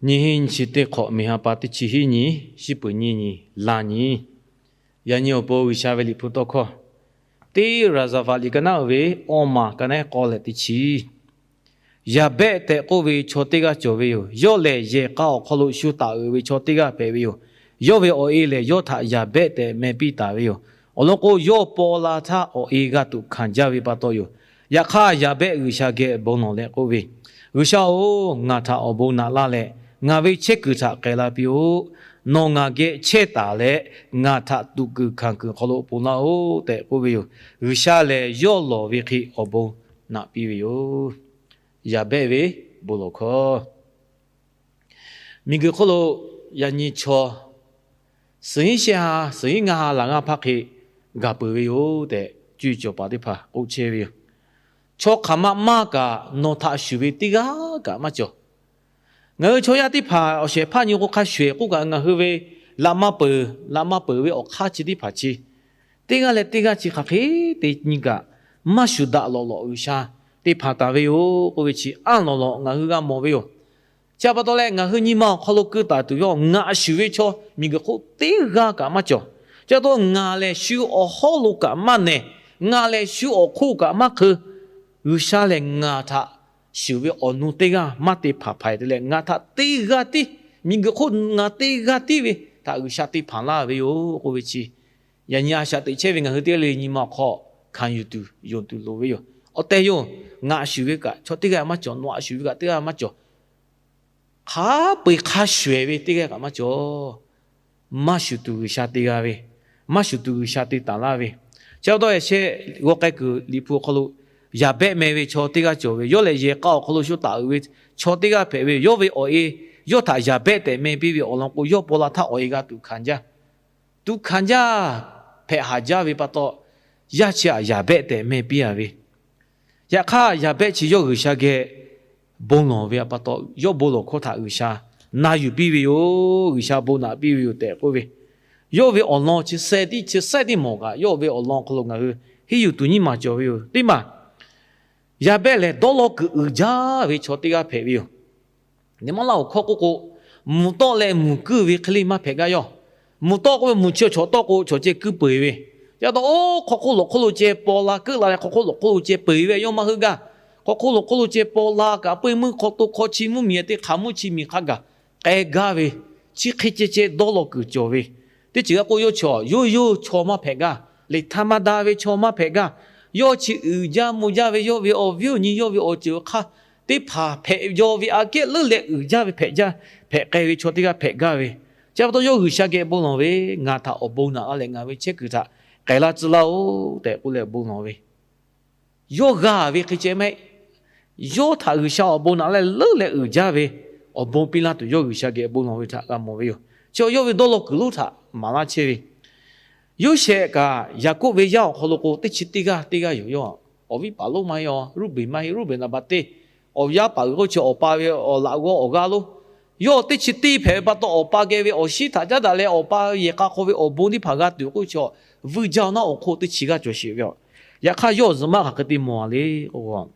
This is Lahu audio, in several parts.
Nyiˇ hinˉ nyiˇ chi teˇ hk'awꞈ, miˬ ha pa teˇ chi hiˉ nyi, shiˉ peuˍ nyiˇ nyi, la nyi. Yaꞈ nyi awˬ pon G'uiˬsha ve Liꞈ hpu tawˇ hkawˇ, teˇ Raˍzaˍvaˍ liꞈ ka naˉ uiˍ ve awˇ maˬ ka naˉ k'awˇ leh teˇ chi. Yaˍbehˆ tehꞈ k'oˆ ve chaw teˇ g'aˇ cawˬ ve yoˬ. Yawˇ lehˬ yehˬ k'a awˬ hk'aw lo shu taˍ uiˍ ve chaw teˇ g'aˇ hpehꞈ ve yoˬ. Yawˇ ve awˬ e lehˬ yawˇ htaꞈ Yaˍbehˆ tehꞈ meh piˇ taˍ ve yoˬ. Awˬ lawn k'o, yawˇ paw la htaˇ awˬ e g'a tuꞈ hkanˍ jaˇ ve pa taw yoˬ. Yaꞈ hk'aˇ, Yaˍbehˆ G'uiˬsha geh bon lawˬ leh k'oˆ ve, G'uiˬsha-oˬ, ngaˬ htaꞈ awˬ bon naꞈ laˇ leh, ngaˬ ve chehˇ kuiˬ htaꞈ k'ai la piˇ-oˆ. Nawˬ ngaˬ geh chehˇ taˍ leh, ngaˬ htaꞈ tuꞈ kuiˬ hkanˍ kuiˬ hk'aw lo ponˬ laˇ-oˆ tehꞈ k'oˆ ve yoˬ. G'uiˬsha lehˬ, yawˇ lawˬ ve hk'e awˬ bon naꞈ piˇ ve yoˬ. Yaˍbehˆ ve bon lawˬ hkawˇ. Miˬguiˬ hk'oˆ lo yaꞈ nyi chaw suhˍ hinˉ shehˆ ha, suhˍ hinˉ ngaˇ ha laˬ g'aˇ hpaˇ hk'e gaˬ peuˬ ve yoˬ tehꞈ, cuˇ yiˍ cawˬ paˍ teˇ hpaˍ k'oˆ chehˇ ve yoˬ. Chaw hk'aˬ ma maˇ kaꞈ nawˬ htaꞈ shuˍ ve teˇ g'aˇ kaꞈ maˇ cawˬ. Ngaˬ hui chaw yaˇ teˇ hpaˍ awˬ shehˍ hpaˇ nyi k'o hk'a shuˍ ehˍ k'oˆ kaꞈ, ngaˬ hui ve laꞈ maˇ peuˬ, laꞈ maˇ peuˬ ve awˬ hk'aˇ chi teˇ hpaˍ chi, teˇ g'aˇ leh teˇ g'aˇ chi hk'aˬ hk'e te nyi kaꞈ, maˇ shuˍ daꞈ lawꞈ lawꞈ G'uiˬsha te hpanˍ taˍ ve yoˬ k'oˆ ve chi anˇ lawꞈ lawꞈ ngaˬ hui g'a mawˬ ve yoˬ. Chi pa taw leh, ngaˬ hui nyi ma awˬ hk'aw lo keu taˍ tuˬ ve ngaꞈ shuˍ ve chaw miˬguiˬ hk'oˆ teˇ g'aˇ kaꞈ maˇ cawˬ. Chi pa taw ngaˬ lehˬ shu awˬ hawˉ lo kaꞈ maˇ nehˬ, ngaˬ lehˬ shu awˬ hk'oˆ kaꞈ maˇ hk'eu. G'uiˬsha lehˬ ngaˬ htaꞈ shuˍ ve awˬ nu teˇ g'aˇ maˇ te hpanˍ hpanˍ te leh, ngaˬ htaꞈ teˇ g'aˇ tiˉ, miˬguiˬ hk'oˆ ngaˬ teˇ g'aˇ tiˉ ve htaꞈ G'uiˬsha te hpanˍ laˇ ve yoˬ k'oˆ ve chi, yaꞈ nyi a shaꞈ teꞈ chehˇ ve ngaˬ hui teˇ g'aˇ le le nyi ma awˬ hk'aw hkanˍ yuˬ tuˬ yonˍ tuˬ loˍ ve yoˬ. Awˬ tehˬ yoˬ. Ngaˬ shuˍ ve kaꞈ chaw teˇ g'aˇ maˇ cawˬ, nawˬ a shuˍ ve kaꞈ teˇ g'aˇ maˇ cawˬ. Hk'a peu-eˬ hk'a shuˍ ehˍ ve teˇ g'aˇ kaꞈ maˇ cawˬ. Maˇ shuˍ tuˬ G'uiˬsha te g'a ve, maˇ shuˍ tuˬ G'uiˬsha te taˍ laˇ ve. Chi pa taw, shehˆ g'aw k'ai kuiˬ Liꞈ hpu awˬ hk'aw lo Yaˍbehˆ meh ve chaw teˇ g'aˇ cawˬ ve, yawˇ lehˬ yehˬ k'a awˬ hk'aw lo shu taˍ uiˍ ve chaw teˇ g'aˇ hpehꞈ ve, yawˇ ve awˬ e yawˇ htaꞈ Yaˍbehˆ tehꞈ meh piˇ ve awˬ lawn k'o, yawˇ paw la htaˇ awˬ e g'a tuꞈ hkanˍ jaˇ. Tuꞈ hkanˍ jaˇ, hpehꞈ haˍ jaˇ ve pa taw, yaˇ chi htaꞈ Yaˍbehˆ tehꞈ meh piˇ a ve. Yaꞈ hk'aˇ, Yaˍbehˆ chi yawˇ G'uiˬsha geh bon lawˬ ve pa taw, yawˇ bon lawˬ hkawˇ htaꞈ G'uiˬsha na yuˬ piˇ ve yoˬ. G'uiˬsha bon naꞈ piˇ ve yoˬ tehꞈ k'oˆ ve, yawˇ ve awˬ lawn chi seh tiˉ chi seh tiˉ mawˬ kaꞈ, yawˇ ve awˬ lawn hk'aw lo ngaˬ hui henˇ yuˬ tuˬ nyiˇ maˬ cawˬ ve yoˬ. Teˇ maˬ, Yaˍbehˆ lehˬ dawˇ law kuiˬ uiˍ jaˇ ve chaw teˇ g'aˇ hpehꞈ ve yoˬ. Neˇ maˇ laˇ awˬ hkawˇ k'oˆ k'o, mvuhˬ tawˆ leh mvuhˬ kuiˇ ve hk'e le maˇ hpehꞈ gaˇ yaˇ. Mvuhˬ tawˆ k'oˆ ve mvuhˬ chi chaw tawˆ k'o chaw ceh kuiˇ peu eˬ ve. Chi pa taw, oˇ hk'aw hk'oˆ lawꞈ hk'oˆ lo ceh paw la keuˆ la leh hk'aw hk'oˆ lawꞈ hk'oˆ lo ceh peu eˬ ve yaˇ maˇ heuˆ gaˇ. Hk'aw hk'oˆ lawꞈ hk'oˆ lo ceh paw la kaꞈ, peu mvuhˇ hk'aw to hk'aw chi mvuhˇmiˬ te hk'aˬ mvuhˇ chi miˬ hk'a gaˬ k'ai gaˇ ve, chi hk'e ceh ceh dawˇ law kuiˬ cawˬ ve. Teˇ ceuˬ g'a k'oˆ, yawˇ chaw yawˇ yawˇ chaw maˇ hpehꞈ gaˇ. Liꞈ htaˇ maˇ da ve chaw maˇ hpehꞈ gaˇ. Yawˇ chi uiˍ jaˇ mvuh jaˇ ve, yawˇ ve awˬ viˉ awˬ nyi, yawˇ ve awˬ ceuˬ awˬ hk'aˇ teˇ hpaˍ hpehꞈ yaw ve aꞈ kehˉ leuˉ leh uiˍ jaˇ ve hpehꞈ jaˇ, hpehꞈ k'ai ve chaw teˇ g'aˇ hpehꞈ gaˇ ve. Chi pa taw yawˇ G'uiˬsha geh bon lawˬ ve, ngaˬ htaꞈ awˬ bon naꞈ laˇ leh ngaˬ ve chehˇ kuiˬ htaꞈ k'ai laˇ tcuh laˇ-oˬ tehꞈ k'oˆ leh bon lawˬ ve. Yawˇ g'a ve hk'e ceh mehˆ, yawˇ htaꞈ G'uiˬsha awˬ bon naꞈ leh leuˉ leh uiˍ jaˇ ve awˬ bon piˇ laˇ tuˬ yawˇ G'uiˬsha geh bon lawˬ ve htaꞈ g'a mawˬ ve yoˬ. Chi yawˇ ve dawˇ law kuiˬ lonˉ htaꞈ maˍ laˇ chehˇ ve, Yoˇsehꞈ kaꞈ Yaˍkoˆ ve yaˇ awˬ hk'aw lo k'o, teˇ chi teˇ g'aˇ teˇ g'aˇ yoˬ. Yawˇ awˬ viˉ paˍ lonˉ maˇ heˆ, Ruˇbenˍ maˇ heˆ. Ruˇbenˍ naˍ baˬ teˇ, awˬ yaˇ paˍ uiˍ k'oˆ chi awˬ pa ve awˬ laꞈ g'awˇ awˬ g'aˇ lonˉ. Yawˇ teˇ chi teˇ hpehꞈ ve pa taw, awˬ pa geh ve awˬ shinˉ htaꞈ caˉ daꞈ leh awˬ pa yehˬ k'a hk'aw ve awˬ bon teˇ hpaˍ g'a tuˬ k'oˆ chi, vuiˇ jaˇ awˬ naˉ awˬ hk'oˆ teˇ chi g'aˇ cawˬ sheˍ ve yoˬ. Yaꞈ hk'aˇ yawˇ zuhꞈ maˆ hk'aˬ hk'e te mawˬ a le k'o,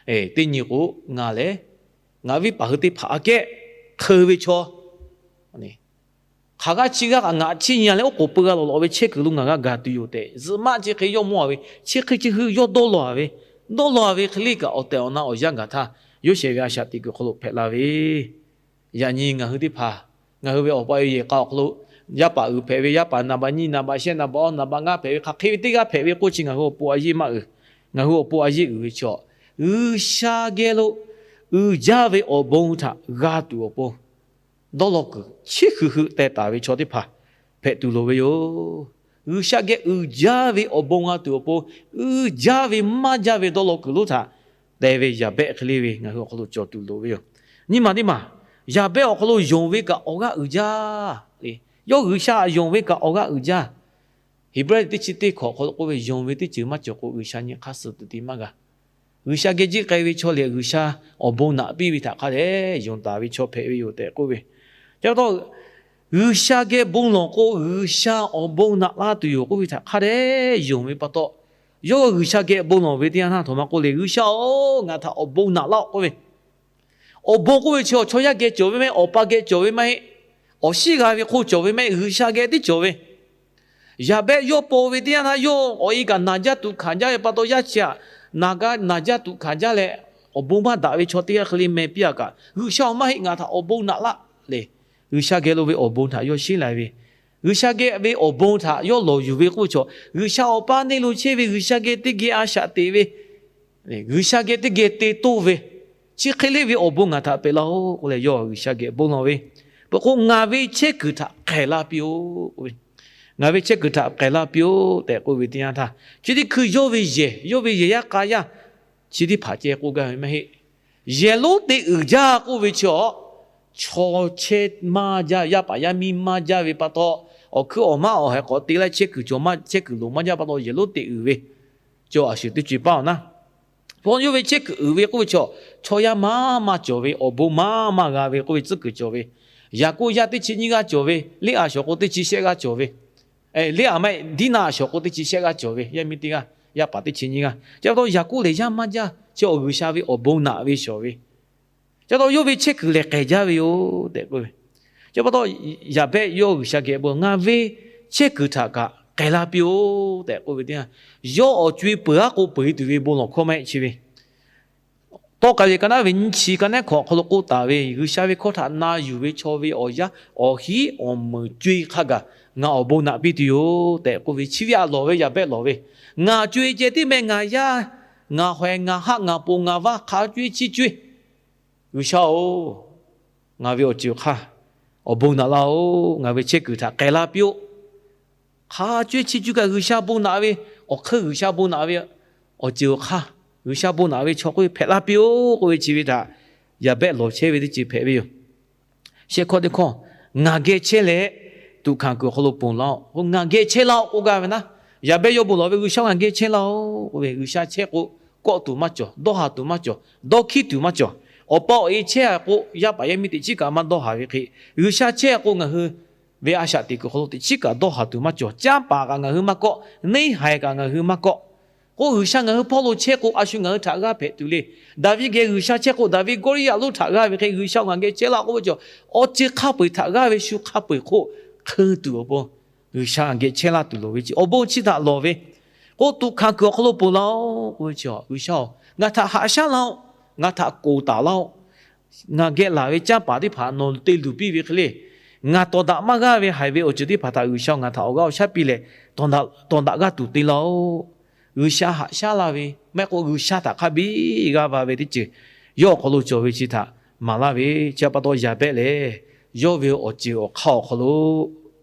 teˇ nyi k'o, ngaˬ lehˬ ngaˬ viˉ paˍ hui teˇ hpaˍ aꞈ kehˉ hk'eu ve chaw hk'aˬ g'aˇ chi g'aˇ kaꞈ ngaˬ chiˇ nyi leh oˉ k'oˍ peu g'a lawꞈ lawꞈ ve chehˇ kuiˬ lo ngaˬ g'a gaˬ tuˬ yoˬ tehꞈ, zuhꞈ maˆ chi hk'e yawˇ mawˇ a ve, chi hk'e chi hui yawˇ dawˇ law a ve, dawˇ law a ve hk'e le kaꞈ, awˬ tehˬ awˬ na awˬ yanˇ gaˬ htaˇ, Yoˇsehꞈ ve a shaꞈ teꞈ kuiˬ hk'aw lo hpehꞈ la ve Yaꞈ nyi ngaˬ hui teˇ hpaˍ, ngaˬ hui ve awˬ pa yehˬ k'a awˬ hk'aw lo, yaˇ paˍ uiˍ hpehꞈ ve, yaˇ paˍ naˍ baꞈ nyiˇ, naˍ baꞈ shehˆ, naˍ baꞈ awˇ, naˍ baꞈ ngaˇ hpehꞈ ve, hk'aˬ hk'e ve teˇ g'aˇ hpehꞈ ve k'oˆ chi ngaˬ hui awˬ pon a yeˇ maˇ uiˍ. Ngaˬ hui awˬ pon a yeˇ uiˍ ve chaw, G'uiˬsha geh lo uiˍ jaˇ ve awˬ bon htaꞈ g'a tuˬ awˬ pon dawˇ law kuiˬ chiˇ hui hui teh taˍ ve chaw teˇ hpaˍ hpehꞈ tuˬ loˍ ve yoˬ. G'uiˬsha geh uiˍ jaˇ ve awˬ bon g'a tuˬ awˬ pon, uiˍ jaˇ ve maˇ jaˇ ve dawˇ law kuiˬ lonˉ htaꞈ teh ve Yaˍbehˆ hk'e le ve ngaˬ hui awˬ hk'aw lo cawˬ tuˬ loˍ ve yoˬ. Nyi maˬ teˇ maˬ, Yaˍbehˆ awˬ hk'aw lo yonˍ ve kaꞈ awˬ g'aˇ uiˍ jaˇ. Yawˇ G'uiˬsha yonˍ ve kaꞈ awˬ g'aˇ uiˍ jaˇ. Heˍbrehˇ teˇ chi teˇ hkawꞈ hk'aw lo k'oˆ ve, yonˍ ve teˇ ceuˬ maˇ cawˬ k'o, G'uiˬsha nyi hk'aˇ suh tuˬ te maˇ g'a. G'uiˬsha geh jiˆ k'ai ve chaw lehˬ, G'uiˬsha awˬ bon naꞈ piˇ ve htaꞈ hk'a dehꞈ yonˍ taˍ ve chaw hpehꞈ ve yoˬ tehꞈ k'oˆ ve. Chi pa taw, G'uiˬsha geh bon lawˬ k'o, G'uiˬsha awˬ bon naꞈ la tuˬ yoˬ k'oˆ ve htaꞈ hk'a dehꞈ yonˍ ve pa taw, yawˇ G'uiˬsha geh bon lawˬ ve teˇ yanˇ htaˇ, htoꞈ ma k'oˆ le, G'uiˬsha-oˬ, ngaˬ htaꞈ awˬ bon naꞈ laˇ-oˆ k'oˆ ve. Awˬ bon k'oˆ ve chi awˬ chaw yaˇ geh cawˬ ve maˇ heˆ, awˬ pa geh cawˬ ve maˇ heˆ, awˬ shiˉ g'a ve hk'oˆ cawˬ ve maˇ heˆ, G'uiˬsha geh tiˉ cawˬ ve. Yaˍbehˆ yawˇ paw ve teˇ yanˇ htaˇ yawˇ awˬ e kaꞈ naˬ jaˇ tuꞈ hkanˍ jaˇ ve pa taw, yaˇ chi aꞈ naˬ jaˇ tuꞈ hkanˍ jaˇ leh, awˬ bon maˇ daꞈ ve chaw teˇ g'aˇ hk'e le meh piˇ-a kaꞈ, G'uiˬsha-oˬ, maˇ heˆ, ngaˬ htaꞈ awˬ bon naꞈ laˇ le. G'uiˬsha geh lo ve awˬ bon htaꞈ yawˇ sheˉ lai ve, G'uiˬsha geh ve awˬ bon htaꞈ yawˇ lawˬ yuˬ ve k'oˆ ve chaw, G'uiˬsha awˬ paˇ neˇ lo chehˇ ve, G'uiˬsha geh teˇ geh a shaꞈ teꞈ ve, G'uiˬsha geh teˇ geh te toˇ ve, chi hk'e le ve awˬ bon ngaˬ htaꞈ pehꞈ laˇ-oˆ k'oˆ leh, yawˇ G'uiˬsha geh bon lawˬ ve, Peuˬ k'o, ngaˬ ve chehˇ kuiˬ htaꞈ k'ai laˇ piˇ-oˆ k'oˆ ve, ngaˬ ve chehˇ kuiˬ htaꞈ k'ai laˇ piˇ-oˆ tehꞈ k'oˆ ve teˇ yanˇ htaˇ, chi teˇ hkui yawˇ ve yehˬ, yawˇ ve yehˬ yaˇ k'a yaˇ chi teˇ hpaˍ ceh k'oˆ gaˇ ve maˇ heˆ. Yehˬ lonˉ te uiˍ jaˇ k'oˆ ve chi awˬ, chaw chehˇ maˇ jaˇ, yaˇ paˍ yaˇ miˇ maˇ jaˇ ve pa taw, awˬ hkuiˉ awˬ maˇ awˬ haiˬ k'awꞈ te leh chehˇ kuiˬ cawˬ maˇ, chehˇ kuiˬ loˍ maˇ jaˇ pa taw, yehˬ lonˉ te uiˍ ve, cawˬ a shuˍ teˇ co-e paˉ awˬ naˉ, paw yawˇ ve chehˇ kuiˬ uiˍ ve k'oˆ ve chi awˬ, chaw yaˇ maˇ maˇ cawˬ ve, awˬ bon maˇ maˇ g'a ve k'oˆ ve tcuhˉ kuiˬ cawˬ ve, Yaˍkoˆ yaˇ teˇ chi nyiˇ g'aˇ cawˬ ve, Leˇaꞈ shawˍ k'o teˇ chi shehˆ g'aˇ cawˬ ve, Leˇaꞈ maˇ heˆ, Diˇnaˆ shawˍ k'o teˇ chi shehˆ g'aˇ cawˬ ve, yaˇ miˇ teˇ g'aˇ, yaˇ paˍ teˇ chi nyiˇ g'aˇ. Chi pa taw Yaˍkoˆ lehˬ yaˇ maˇ jaˇ, chi awˬ G'uiˬsha ve awˬ bon naꞈ ve shawˍ ve, chi pa taw yawˇ ve chehˇ kuiˬ lehˬ k'ai jaˇ ve yoˬ tehꞈ k'oˆ ve. Chi pa taw Yaˍbehˆ yawˇ G'uiˬsha geh bon, ngaˬ ve chehˇ kuiˬ htaꞈ kaꞈ k'ai laˇ piˇ-oˆ tehꞈ k'oˆ ve teˇ yanˇ, yawˇ awˬ co-e peuˬ aˉ k'o peuˬ-e tuˬ ve bon lawˬ hkawˇ maˇ heˆ chi ve, Tawˇ k'ai ve ka naˉ ve nyiˇ chi ka nehˉ hkawꞈ awˬ hk'aw lo k'oˆ taˍ ve, G'uiˬsha ve hkawˇ htaꞈ na yuˬ ve chaw ve awˬ yaˇ awˬ hinˉ awˬ meunˍ co-e hk'a gaˬ ngaˬ awˬ bon naꞈ piˇ tuˬ yoˬ tehꞈ k'oˆ ve, chi ve a lawˬ ve Yaˍbehˆ lawˬ ve, ngaˬ co-e ceh tiˉ meh, ngaˬ yaˇ, ngaˬ hawehˬ, ngaˬ haˆ, ngaˬ poˬ, ngaˬ vaˇ hk'a co-e chi co-e, G'uiˬsha-oˬ, ngaˬ ve awˬ ceuˬ awˬ hk'aˇ awˬ bon naꞈ laˇ-oˆ, ngaˬ ve chehˇ kuiˬ htaꞈ k'ai laˇ piˇ-oˆ. Hk'a co-e chi co-e kaꞈ G'uiˬsha bon naꞈ ve, awˬ hk'eun G'uiˬsha bon naꞈ ve, awˬ ceuˬ awˬ hk'aˇ G'uiˬsha bon naꞈ ve chaw k'oˆ ve hpehꞈ laˇ piˇ-oˆ k'oˆ ve chi ve htaꞈ Yaˍbehˆ lawˬ chehˇ ve teˇ ceuˬ hpehꞈ ve yoˬ. Shehˆ hkawˇ teˇ hkawˇ, ngaˬ geh chehˇ leh tuꞈ hkanˍ kuiˬ awˬ hk'aw lo ponˬ laˇ-oˆ. Ngaˬ geh chehˇ laˇ-oˆ k'oˆ gaˇ ve naˉ, Yaˍbehˆ yawˇ bon lawˬ ve, G'uiˬsha-oˬ, ngaˬ geh chehˇ laˇ-oˆ k'oˆ ve, G'uiˬsha chehˇ k'o kawˆ tuˬ maˇ cawˬ, dawˇ haˍ tuˬ maˇ cawˬ, dawˇ hkiˇ tuˬ maˇ cawˬ. Awˬ pa awˬ e chehˇ-a k'o, yaˇ paˍ yaˇ miˇ teꞈ chiˉ kaꞈ maˇ dawˇ haˍ ve hk'e, G'uiˬsha chehˇ-a k'o ngaˬ hui ve a shaꞈ teꞈ kuiˬ hk'aw lo teꞈ chiˉ kaꞈ dawˇ haˍ tuˬ maˇ cawˬ. Canˇ paˍ kaꞈ ngaˬ hui maˇ kawˆ, neˇ haiˬ kaꞈ ngaˬ hui maˇ kawˆ. K'o G'uiˬsha ngaˬ hui hpawˇ lo chehˇ k'o, a shu ngaˬ hui htaꞈ g'aˇ hpehꞈ tuˬ le. Daˍviˆ geh G'uiˬsha chehˇ k'o, Daˍviˆ Gawˇliˇyaꞈ lonˉ htaꞈ g'aˇ ve hk'e, G'uiˬsha-oˬ, ngaˬ geh chehˇ laˇ k'oˆ ve cawˬ, awˬ ceuˬ hk'a peu-eˬ htaꞈ g'aˇ ve shu hk'a peu-eˬ hk'oˆ hk'eun tuˬ awˬ pon G'uiˬsha ngaˬ geh chehˇ laˇ tuˬ loˍ ve chi awˬ bon chi htaꞈ lawˬ ve. K'o tuꞈ hkanˍ kuiˬ awˬ hk'aw lo ponˬ laˇ-oˆ k'oˆ ve chi, G'uiˬsha-oˬ, ngaˬ htaꞈ haꞈ shaˉ laˇ-oˆ, ngaˬ htaꞈ k'oˍ taˍ laˇ-oˆ. Ngaˬ geh laˬ ve canˇ paˍ teˇ hpaˍ nawˬ te luˬ piˇ ve hk'e le, ngaˬ tawˍ daꞈ maˇ g'aˇ ve haiˬ ve awˬ ceuˬ teˇ hpaˍ htaꞈ G'uiˬsha-oˬ, ngaˬ htaꞈ awˬ g'aˇ awˬ shaˉ piˇ leh tawˍ daꞈ daꞈ g'aˇ tuˬ te laˇ-oˆ. G'uiˬsha haꞈ shaˉ laˇ ve maˇ heˆ k'o, G'uiˬsha htaꞈ hk'a biˇ g'aˇ va ve teˇ ceuˬ yawˇ awˬ hk'aw lo cawˬ ve chi htaꞈ maˍ laˇ ve. Chi pa taw Yaˍbehˆ lehˬ, yawˇ ve awˬ ceuˬ awˬ hk'aˇ awˬ hk'aw lo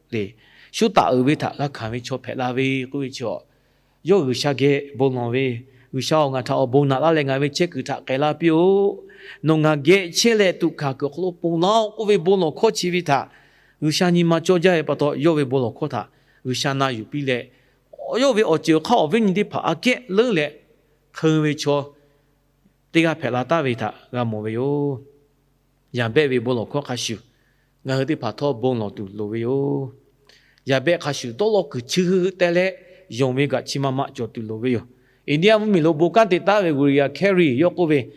le, shu taˍ uiˍ ve htaꞈ g'a hkanˍ ve chaw hpehꞈ la ve k'oˆ ve chi, yawˇ G'uiˬsha geh bon lawˬ ve, G'uiˬsha-oˬ, ngaˬ htaꞈ awˬ bon naꞈ laˇ leh ngaˬ ve chehˇ kuiˬ htaꞈ k'ai laˇ piˇ-oˆ. Nawˬ ngaˬ geh chehˇ leh tuꞈ hkanˍ kuiˬ awˬ hk'aw lo ponˬ laˇ-oˆ k'oˆ ve bon lawˬ hkawˇ chi ve htaꞈ G'uiˬsha nyi ma cawˇ jaˇ ve pa taw, yawˇ ve bon lawˬ hkawˇ htaꞈ G'uiˬsha na yuˬ piˇ leh, yawˇ ve awˬ ceuˬ awˬ hk'aˇ awˬ viˉ nyi teˇ hpaˍ aꞈ kehˉ leuˉ leh hk'eun ve chaw teˇ g'aˇ hpehꞈ la taˍ ve htaꞈ g'a mawˬ ve yoˬ. Yaˍbehˆ ve bon lawˬ hkawˇ hk'a shuˍ ngaˬ hui teˇ hpaˍ htawˇ bon lawˬ tuˬ loˍ ve yoˬ. Yaˍbehˆ hk'a shuˍ dawˇ law kuiˬ chi hui hui teh leh, yonˍ ve kaꞈ chi ma ma cawˬ tuˬ loˍ ve yoˬ. India mvuhˇmiˬ lo bon kanˉ te taˉ ve Uriah Carey yawˇ k'oˆ ve,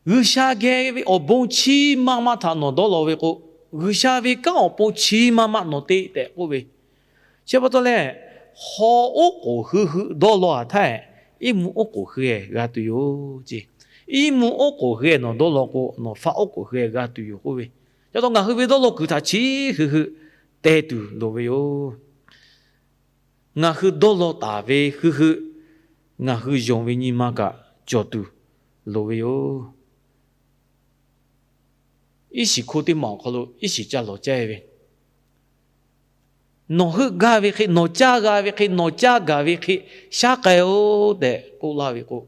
G'uiˬsha geh ve awˬ bon chi ma ma htaꞈ nawˬ dawˇ law ve k'o, G'uiˬsha ve kanˉ awˬ pon chi ma ma nawˬ te tehꞈ k'oˆ ve, chi pa taw lehˬ, haw oˉ k'oˍ hui hui dawˇ law-a htaˇ, iˉ mvuhˇ oˉ k'oˍ hui-eh g'a tuˬ yoˬ ce. Iˉ mvuhˇ oˉ k'oˍ hui-eh nawˬ dawˇ law k'o, nawˬ faˆ oˉ k'oˍ hui-eh g'a tuˬ yoˬ k'oˆ ve, ca taw ngaˬ hui ve dawˇ law kuiˬ htaꞈ chi hui hui teh tuˬ loˍ ve yoˬ. Ngaˬ hui dawˇ law taˍ ve hui hui ngaˬ hui yonˍ ve nyi ma kaꞈ cawˬ tuˬ loˍ ve yoˬ. Iˉ shiˍ hko teˇ maˬ awˬ hk'aw lo iˉ shiˍ ca lawˬ caˇ ve, nawˬ heuˆ gaˇ ve hk'e, nawˬ caˇ g'a ve hk'e, nawˬ caˇ gaˬ ve hk'e shaˉ k'ai-oˬ tehꞈ k'oˆ laˇ ve k'o,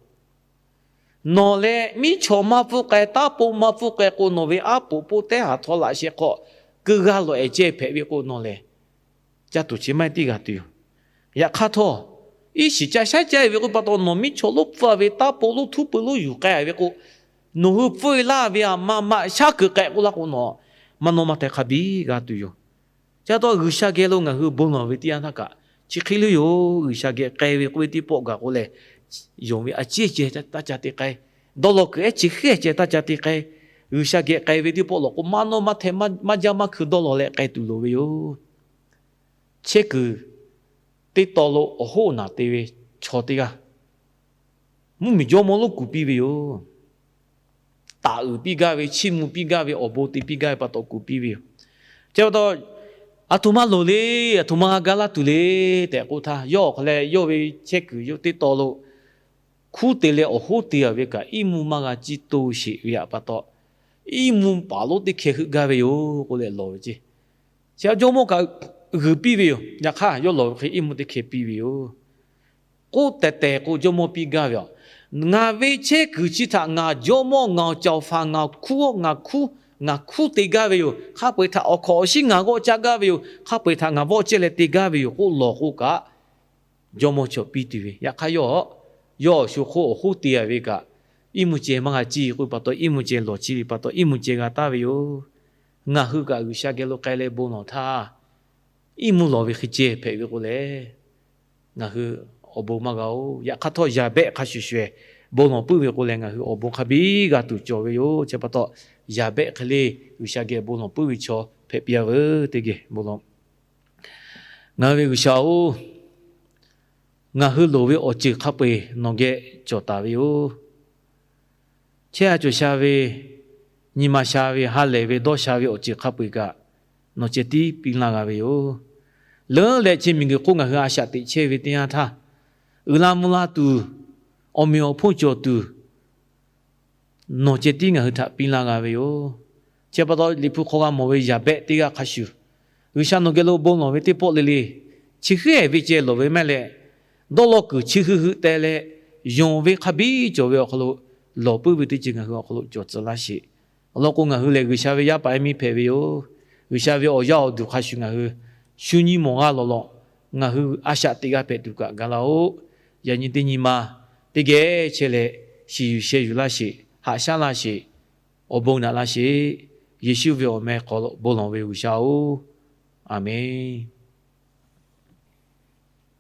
nawˬ leh miˉ chaw maˇ pfuhˇ k'ai, taˇ po maˇ pfuhˇ k'ai k'o, nawˬ ve aˉ poꞈ poˆ teˇ haˍ htaw laꞈ sheh hk'aw keu g'a lawˬ-eh ceh hpehꞈ ve k'o, nawˬ lehˬ caˇ tuˬ chi maˇ heˆ tiˉ g'a tuˬ yoˬ. Yaꞈ hk'aˇ htawˇ, iˉ shiˍ ca shaˉ caˇ ve k'o pa taw, nawˬ miˉ chaw lonˉ pfuhˇ ve taˇ po lonˉ htuˉ peu lonˉ yuˬ k'ai ve k'o, nawˬ hui pfuhˇ ve laˇ ve aꞈ ma ma shaˉ keu k'ai k'oˆ laˇ k'o, nawˬ maˇ nawˇ maˇ hteh hk'a biˇ g'a tuˬ yoˬ. Chi pa taw G'uiˬsha geh lo ngaˬ hui bon lawˬ ve teˇ yanˇ htaˇ kaꞈ chi hk'e le yoˬ. G'uiˬsha geh k'ai ve k'oˆ ve teˇ pawˆ gaˬ k'o lehˬ, yonˍ ve a ciˉ ceh taˇ ca te k'ai, dawˇ law kuiˬ ehˉ chi hk'e ceh taˇ ca te k'ai, G'uiˬsha geh k'ai ve teˇ pawˆ lawˬ k'o, maˇ nawˇ maˇ hteh, maˇ jaˇ maˇ hkui dawˇ law leh k'ai tuˬ loˍ ve yoˬ. Chehˇ kuiˬ teˇ taw lo awˬ hoˉ naˬ te ve chaw teˇ g'aˇ, mvuhˇmiˬ jawˇmawˇ lonˉ kuˬ piˇ ve yoˬ. Taˍ uiˍ piˇ gaˇ ve, chiˇ mvuh piˇ gaˇ ve, awˬ bon te piˇ gaˇ ve pa taw kuˬ piˇ ve yoˬ. Chi pa taw, aˬ htoꞈ ma loˍ le, aˬ htoꞈ ma g'a ga laˇ tuˬ le tehꞈ k'oˆ htaˇ, yawˇ awˬ hk'aw leh yawˇ ve chehˇ kuiˬ yoˬ teˇ taw lo hkuˉ te leh awˬ hoˉ te a ve kaꞈ, iˉ mvuhˇ maˇ g'a ciˇ to sheˍ ve pa taw, iˉ mvuhˇ paˍ lonˉ teˇ hkeh heuˆ gaˇ ve yoˬ k'oˆ leh lawˬ ve ceˇ. Chi jawˇmawˇ kaꞈ g'uiˬ piˇ ve yoˬ. Yaꞈ hk'aˇ, yawˇ lawˬ ve hk'e iˉ mvuhˇ teˇ hkeh piˇ ve yoˬ. K'oˆ tehˬ tehˬ k'o, jawˇmawˇ piˇ gaˇ ve yoˬ. Ngaˬ ve chehˇ kuiˬ chi htaꞈ ngaˬ jawˇmawˇ, ngaˬ cawˬ faˍ, ngaˬ hkuˉ, ngaˬ hkuˉ, ngaˬ hkuˉ te gaˇ ve yoˬ. Hk'a peu-eˬ htaꞈ awˬ hkawnˍ awˬ shiˉ ngaˬ g'awˆ caˇ gaˇ ve yoˬ. Hk'a peu-eˬ htaꞈ ngaˬ vawˆ cehˇ leh te gaˇ ve yoˬ k'oˆ lawˬ k'o kaꞈ, jawˇmawˇ chaw piˇ tuˬ ve. Yaꞈ hk'aˇ, yawˇ awˬ hoˉ te a ve kaꞈ, iˉ mvuhˇ ceh maˇ g'a ciˇ k'oˆ ve pa taw, iˉ mvuhˇ ceh lawˬ chi ve pa taw, iˉ mvuhˇ ceh g'a taˍ ve yoˬ. Ngaˬ hui kaꞈ G'uiˬsha geh lo k'ai leh bon lawˬ htaˇ, iˉ mvuhˇ lawˬ ve hk'e ceh hpehꞈ ve k'o leh, ngaˬ hui awˬ bon maˇ g'a-oˬ. Yaꞈ hk'aˇ htawˇ, Yaˍbehˆ hk'a shuˍ shuˍ-eˬ bon lawˬ puiˉ ve k'o leh, ngaˬ hui awˬ bon hk'a biˇ g'a tuˬ cawˬ ve yoˬ. Chi pa taw, Yaˍbehˆ hk'e le G'uiˬsha geh bon lawˬ puiˉ ve chaw hpehꞈ piˇ-a veuˬ teˇ geh bon lawˬ. Ngaˬ hui ve G'uiˬsha-oˬ, ngaˬ hui loˍ ve awˬ ceuˬ hk'a peu-eˬ nawˬ geh cawˬ taˍ ve yoˬ. Chehˇ sha cawˬ sha ve, nyi ma sha ve, ha lehˬ ve, dawˇ sha ve awˬ ceuˬ hk'a peu-eˬ kaꞈ, nawˬ ceh tiˉ piˇ laˇ g'a ve yoˬ. Leuˉ leh chi miˬguiˬ hk'oˆ ngaˬ hui a shaꞈ teꞈ chehˇ ve teˇ yanˇ htaˇ, uiˍ la mvuh la tuˬ, awˬ meꞈ awˬ hponˇ cawˬ tuˬ, nawˬ ceh tiˉ ngaˬ hui htaꞈ piˇ laˇ g'a ve yoˬ. Chi pa taw, Liꞈ hpu hk'aw g'a mawˬ ve Yaˍbehˆ teˇ g'aˇ hk'a shuˍ, G'uiˬsha nawˬ geh lo bon lawˬ ve teˇ pawˆ le le, chi hk'e ve ceh lawˬ ve maˇ heˆ leh, dawˇ law kuiˬ chi hui hui te leh, yonˍ ve hk'a biˇ cawˬ ve awˬ hk'aw lo lawˬ puiˉ ve teˇ ceuˬ ngaˬ hui awˬ hk'aw lo cawˬ tcuh laˇ sheˍ. Awˬ lawn k'o, ngaˬ hui lehˬ G'uiˬsha ve yaˇ paˍ yaˇ miˇ hpehꞈ ve yoˬ. G'uiˬsha ve awˬ yaˇ awˬ duˬ hk'a shuˍ ngaˬ hui shu nyi mawˬ g'a lawˬ lawˬ, ngaˬ hui a shaꞈ teꞈ g'a hpehꞈ tuˬ kaꞈ ga laˇ-oˆ. Yaꞈ nyi teˇ nyi ma teˇ geh chehˇ leh, shiˍ yuˬ sheh yuˬ laˇ sheˍ, haꞈ shaˉ laˇ sheˍ, awˬ bon naꞈ laˇ sheˍ. Yeˍsuˆ ve awˬ meh hk'aw lo bon lawˬ ve G'uiˬsha-oˬ, Aˍmenˍ.